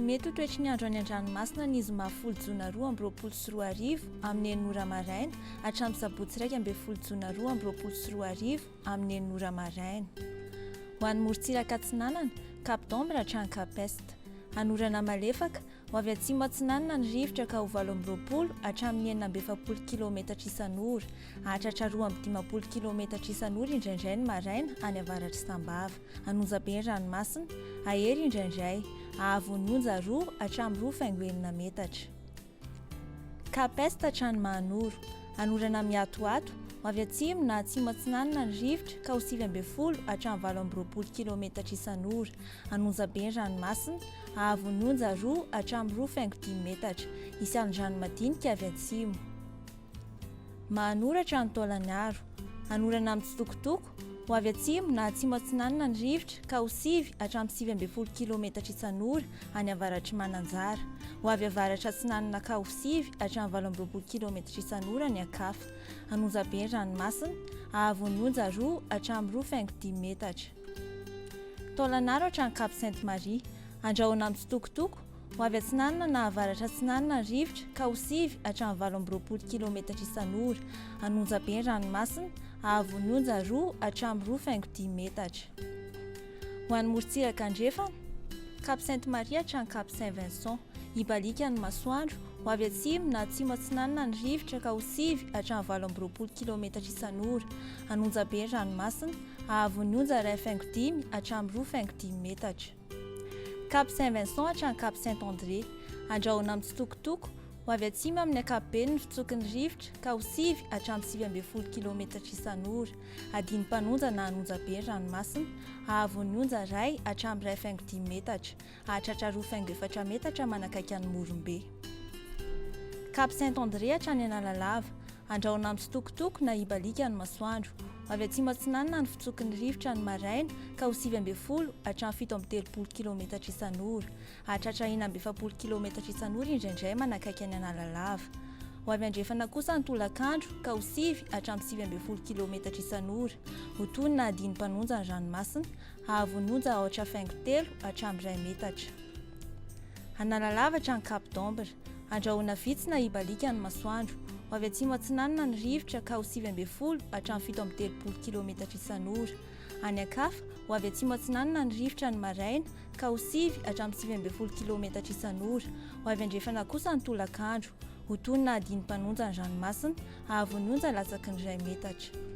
Ny mety ho toetry ny andro any an-dranomasina ny zoma folo jona 2022 amin'ny enina ora maraina hatramin'ny sabotsy 11 jona 2022 amin'ny enina ora maraina. Ho an'ny morontsiraka atsinanana, Cap d'Ambre hatrany Cap Est. Hanorana malefaka, ho avy atsimo atsinanana ny rivotra ka ho 28 hatramin'ny 46 kilaometatra isan'ora. Hahatratra 52 kilaometatra isan'ora indraindray ny maraina any avaratr'i Sambava. An'Onjabe ny ranomasina, hahery indraindray. Hahavon'ny onja 2 hatramin'ny 2,6 metatra. Cap Est hatrany Mahanoro. Hanorana miatoato, ho avy atsimo na atsimo atsinanana ny rivotra ka ho 19 hatramin'ny 28 kilaometatra isan'ora. An'Onjabe ny ranomasina, hahavon'ny onja 2 hatramin'ny 2,5 metatra. Hisy alon-drano madinika avy atsimo. Mahanoro hatrany Taolagnaro. Hanorana mitsitokotoko, ho avy atsimo na atsimo atsinanana ny rivotra ka ho sivy hatramin'ny 19 kilaometatra isan'ora any avaratr'i Mananjara. Ho avy avaratra atsinanana ka ho sivy hatramin'ny 28 kilaometatra isan'ora any Ankafa. An'Onjabe ny ranomasina, hahavon'ny onja 2 hatramin'ny 2,5 metatra. Taolagnaro hatrany Cap Sainte Marie. Andrahona mitsitokotoko, Ho avy atsinanana na avaratra atsinanana ny rivotra ka ho sivy hatramin'ny 28 kilaometatra isan'ora. An'Onjabe ny ranomasina, hahavon'ny onja 2 hatramin'ny 2,5 metatra. Ho an'ny morontsiraka andrefana, Cap Sainte Marie hatrany Cap Saint Vincent. Hibaliaka ny masoandro, ho avy atsimo na atsimo atsinanana ny rivotra ka ho sivy hatramin'ny 28 kilaometatra isan'ora. An'Onjabe ny ranomasina, hahavon'ny onja 1,5 hatramin'ny 2,5 metatra. Cap Saint Vincent hatrany Cap Saint André. Andrahona mitsitokotoko, ho avy atsimo amin'ny ankapobeny ny fitsoky ny rivotra ka ho sivy hatramin'ny 19 kilaometatra isan'ora. Adin'ny mpanonja na an'onja be ny ranomasina, hahavon'ny onja iray hatramin'ny 1,5 metatra, hahatratra 2,4 metatra manakaiky an'i Morombe. Cap Saint André hatrany Analalava. Andrahona mitsitokotoko na hibaliaka ny masoandro. Ho avy atsimo atsinanana ny fitsoky ny rivotra ny maraina ka ho 19 hatramin'ny 37 kilaometatra isan'ora. Hahatratra 46 kilaometatra isan'ora indraindray manakaiky an'i Analalava. Ho avy andrefana kosa ny tolakandro ka ho sivy hatramin'ny 19 kilaometatra isan'ora. Ho tony na hadino mpanonja ny ranomasina, hahavon'ny onja aotra faingo telo hatramin'ny iray metatra. Analalava hatrany Cap d'Ambre. Andrahona vitsy na hibaliaka ny masoandro. Ho avy atsimo atsinanana ny rivotra ka ho 19 hatramin'ny 37 kilaometatra isan'ora. Any an-kafa, ho avy atsimo atsinanana ny rivotra ny maraina ka ho sivy hatramin'ny 19 kilaometatra isan'ora. Ho avy andrefana kosa ny tolakandro. Ho tony na hadino mpanonja ny ranomasina, hahavon'ny onja latsaky ny iray metatra.